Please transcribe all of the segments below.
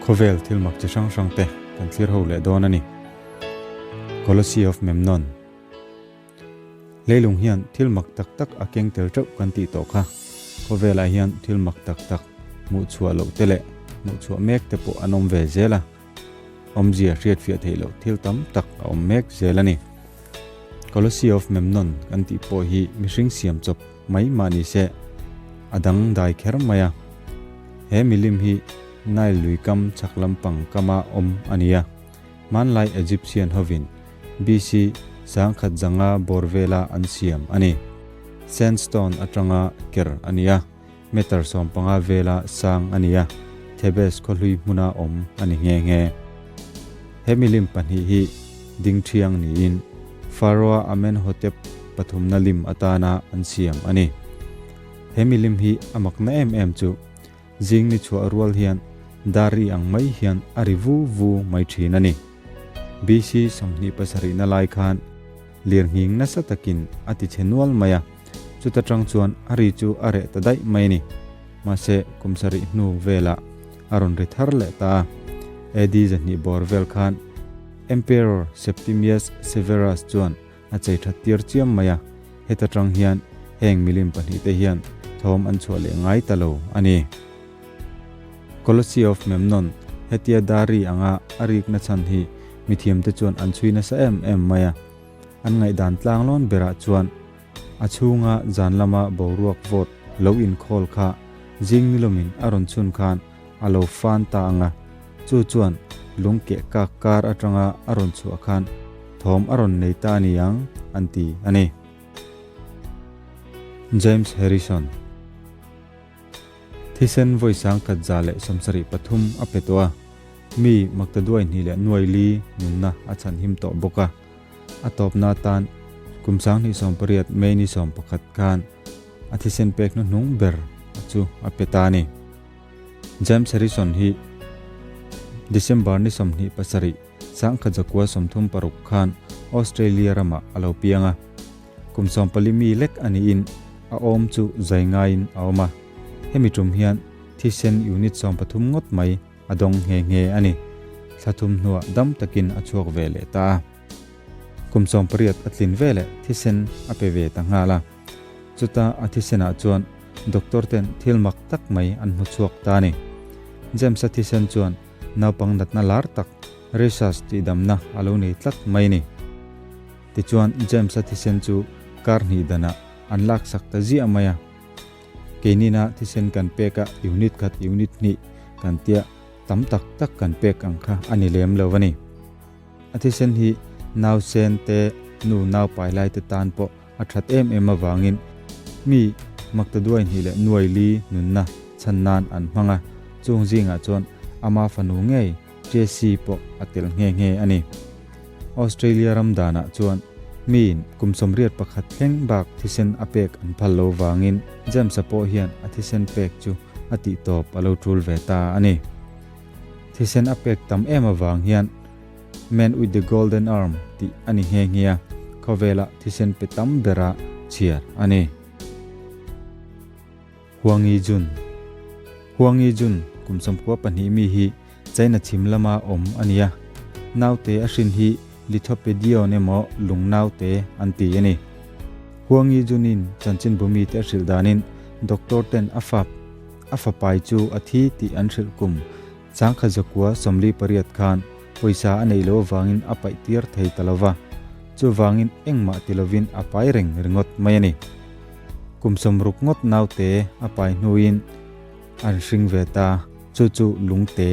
Khawvel thil mak chi hrang hrang te kan thlir ho leh dawn a ni. Colossi of Memnon. Leilung hian thil mak tak tak a keng tel teuh kan tih tawh kha. Khawvelah hian thil mak tak tak hmuh chhuah loh te leh hmuh chhuah mek te pawh an awm ve zel a. Awmzia hriatfiah theih loh thil tam tak a awm mek zel a ni. Colossi of Memnon kan tih pawh hi mihring siam chawp mai mah ni se, a dang dai kher mai a. He milim hi Nile lui kam chhak lampang kama awm a ni a. Hmanlai Egyptian hovin BC 1000 zanga bawr vela an siam a ni. Sandstone atanga ker a ni a, meter 15 vela sang a ni a, Thebes khawhlui hmuna awm a ni nghe nghe. He milim pahnih hi ding thiang niin Pharaoh Amenhotep pathumna lim atana an siam a ni. He milim hi a makna em em chu Zing ni chhuah rual hian dar ri ang mai hian a ri vu vu mai thin a ni. BC 27 na lai khan lirnghing nasa takin a ti chhe nual mai a, chuta tang chuan a ri chu a reh ta daih mai a ni. Mahse, kum sarih hnu velah a rawn ri thar leh ta a. AD 200 bawr vel khan Emperor Septimius Severus chuan A chei that tir chiam mai a, heta tang hian heng milim pahnihte hian thawm an chhuah leh ngai ta lo a ni. Colossi of Memnon, hetia dari anga a rikna chhan hi mithiamte chuan an chhui nasa em em mai a, an ngaihdan tlanglawn berah chuan a chhunga zan lama boruak vawt lo inkhawl kha zing nilawmin a rawn chhun khan a lo fan ta ang a, chu chuan lung keh kak kar atanga a rawn chhuah khan thawm a rawn nei ta a ni ang, an ti a ni. James Harrison Thisen vawi 1173 a pe tawh a, mi maktaduai hnih leh nuai li nunna a chhanhim tawh bawk a. A tawpna atan kum 2018 May ni 11 khan a thisen pek hnuhnung ber chu a pe ta a ni. James Harrison hi December ni 27, 1936 khan Australia ramah a lo piang a. Kum 14 mi lek a niin a awm chu zai ngaiin a awm a. Hemi tum hian thisen unit 13 ngawt mai a dawng nghe nghe a ni. Thla thum hnuah dam takin a chhuak ve leh ta a. Kum 18 a tlin veleh thisen a pe ve ta nghal a. Chuta a thisenah chuan doctor ten thil mak tak mai an hmu chhuak ta a ni. James-a thisen chuan naupang natna lar tak rhesus tihdamna a lo nei tlat mai a ni. Tichuan James-a thisen chu kar hnih danah an laksak ta ziah mai a. Keinina thisen kan pek a unit khat unit hnih kan tia tam tak tak kan pek ang kha a ni lem lo a ni. A thisen hi nausen te nu naupai lai te tan pawh a that em em avangin mi maktaduai hnih leh nuai li nunna chhan nan an hmang a, chung zingah chuan ama fanu ngei Jessie pawh a tel nghe nghe a ni. Australia ram danah chuan miin kum 81 thleng bak thisen a pek an phal lo vangin James-a pawh hian a thisen pek chu a tihtawp a lo tul ve ta a ni. Thisen a pek tam em avang hian Man with the Golden Arm tih a ni nghe nghe a, khawvela thisen pe tam bera chhiar a ni. Huang Yijun Huang Yijun kum 92 mi hi China chhim lama awm a ni a, naute a hrin hi Lithopedion emaw lung naute an ti a ni. Huang Yijunin chanchinbu mite a hrilh danin doctor ten a fap a fapai chu a thi tih an hrilh kum 1948 khan pawisa a neih loh avangin a paih tir thei ta lo va, chuvangin engmah ti lovin a pai reng ringawt mai a ni. Kum 60 ngawt naute a pai hnuin an hring ve ta, chu chu lungte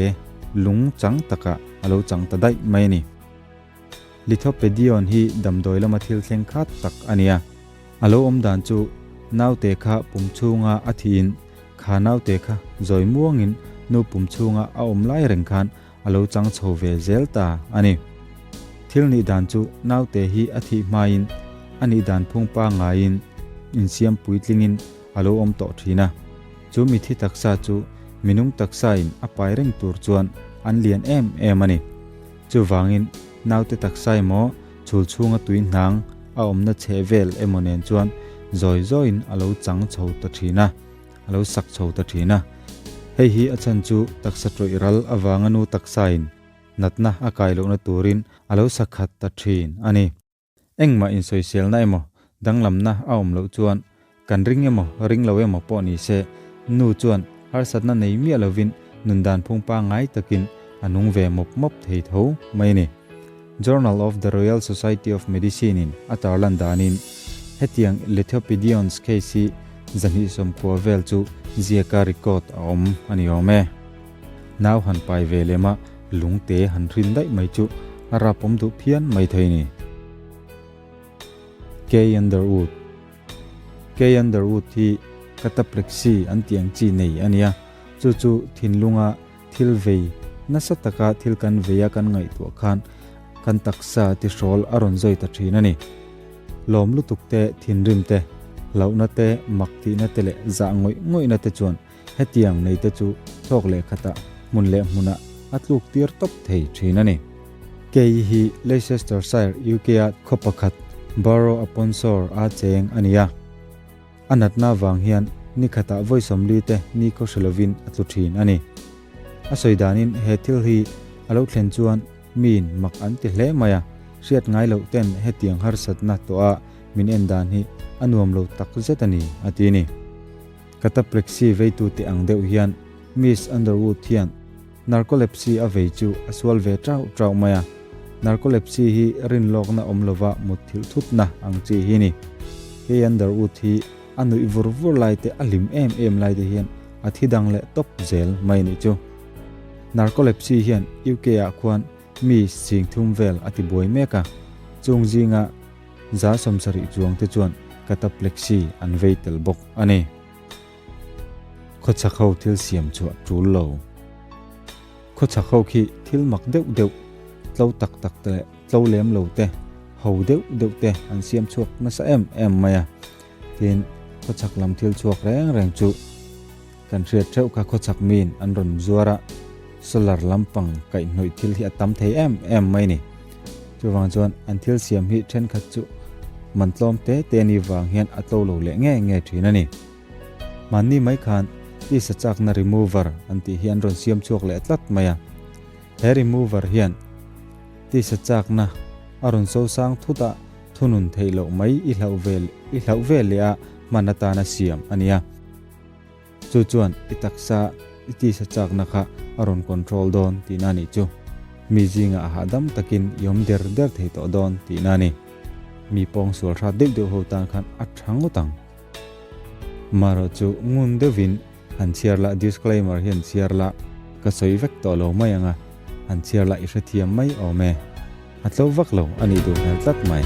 lung chang takah a lo chang ta daih mai a ni. Lithopedion hi damdawi lama thil thleng khat tak a ni a. A lo awm dan chu naute kha pum chhunga a thihin kha naute kha zawi muangin nu pum chhunga a awm lai reng khan a lo chang chho ve zel ta a ni. Thil nih dan chu naute hi a thih hmain a nih dan phung pangngaiin insiam puitlingin a lo awm tawh thin a. Chu mithi taksa chu minung taksain a pai reng tur chuan an lian em em a ni. Chuvangin naute taksa emaw chhul chhunga tui hnang a awmna chheh vel emaw nen chuan zawi zawiin a lo chang chho ta thin a, a lo sak chho ta thin a. Hei hi a chhan chu taksa tawih ral avanga nu taksain natna a kai lohna turin a lo sakhat ta thin a ni. Engmah insawiselna emaw danglamna a awm loh chuan kan ring emaw ring lo emaw pawh ni se, nu chuan harsatna nei miah lovin nun dan phung pangngai takin a nung ve mawp mawp thei tho mai a ni. Journal of the Royal Society of Medicine-in a tarlan danin hetiang Lithopidions case hi 290 vel chu ziaka record a awm a ni awm e. Nau han pai ve lem a, lungte han hrin daih mai chu a rapawm duh phian mai thei ni. Kay Underwood Kay Underwood hi cataplexy an tih ang chi nei a nia, chu chu thinlunga thil vei nasa taka thil kan veia kan ngaihtuah khan kan taksa tihrawl a rawn zawi ta thin a ni. Lawm lutuk te, thinrim te, hlauhna te, mak tihna te leh zah ngawih ngawihna te chuan Hetiang neite chu thawk leh khatah hmun leh hmunah a tluk tir tawp thei thin a ni. Kei hi Leicestershire, UK-a khaw pakhat Barrow upon Soar a cheng a ni a. A natna vang hian ni khatah vawi 40 te ni khaw hre lovin a tlu thin a ni. A sawi danin he thil hi a lo thlen chuan miin mak an ti hle mai a, hriat ngai loh ten hetiang harsatna tawha min en dan hi a nuam lo tak zet a ni, a ti a ni. Cataplexy veitute ang deuh hian Miss Underwood hian narcolepsy a vei chu a sual ve trauh trauh mai a. Narcolepsy hi rinlawkna awm lova mutthilh thutna ang chi hi ni. Kay Underwood hi a nuih vur vur lai te a hlim em em lai te hian a thi dang leh tawp zel mai nih chu. Narcolepsy hian UK ah khuan mi singthum vel a ti buai mek a, chung zinga 70 chuang te chuan cataplexy an vei tel bawk a ni. Khawchhak ho thil siam chhuah tul lo. Khawchhak ho khi thil mak deuh deuh, tlo tak tak te leh tlo lem lo te, ho deuh deuh te an siam chhuak nasa em em mai a. Tin, khawchhak lam thil chhuak reng reng chu kan hriat theuh kha khawchhak miin an rawn zuar a, solar lampang kaihhnawih thil hi a tam thei em em mai ni. Chuvang chuan an thil siam hi thenkhat chu man tlawm te te ni vang hian a tlo lo leh nge nge thin a ni. Hmanni mai khan tisa chakna remover an tih hi an rawn siam chhuak leh tlat mai a. He remover hian tisa chakna a rawn so sang thut a, thunun theih loh mai i hlauh ve i hlauh ve leh a hman atana siam a ni a. Chu chuan i taksa i tisa chakna kha a rawn control dawn tihna a nih chu. Mi zingah a hahdam takin i awm der der thei tawh dawn tihna a ni. Mi pawng sual hrat deuh deuh ho tan khan a tha ngawt ang. Marawh chu ngun deuhin han chhiar la, disclaimer hi han chhiar la, ka sawi vek tawh lo mai ang a, han chhiar la i hrethiam mai awm e. A tlo vak lo a nih duh hmel tlat mai.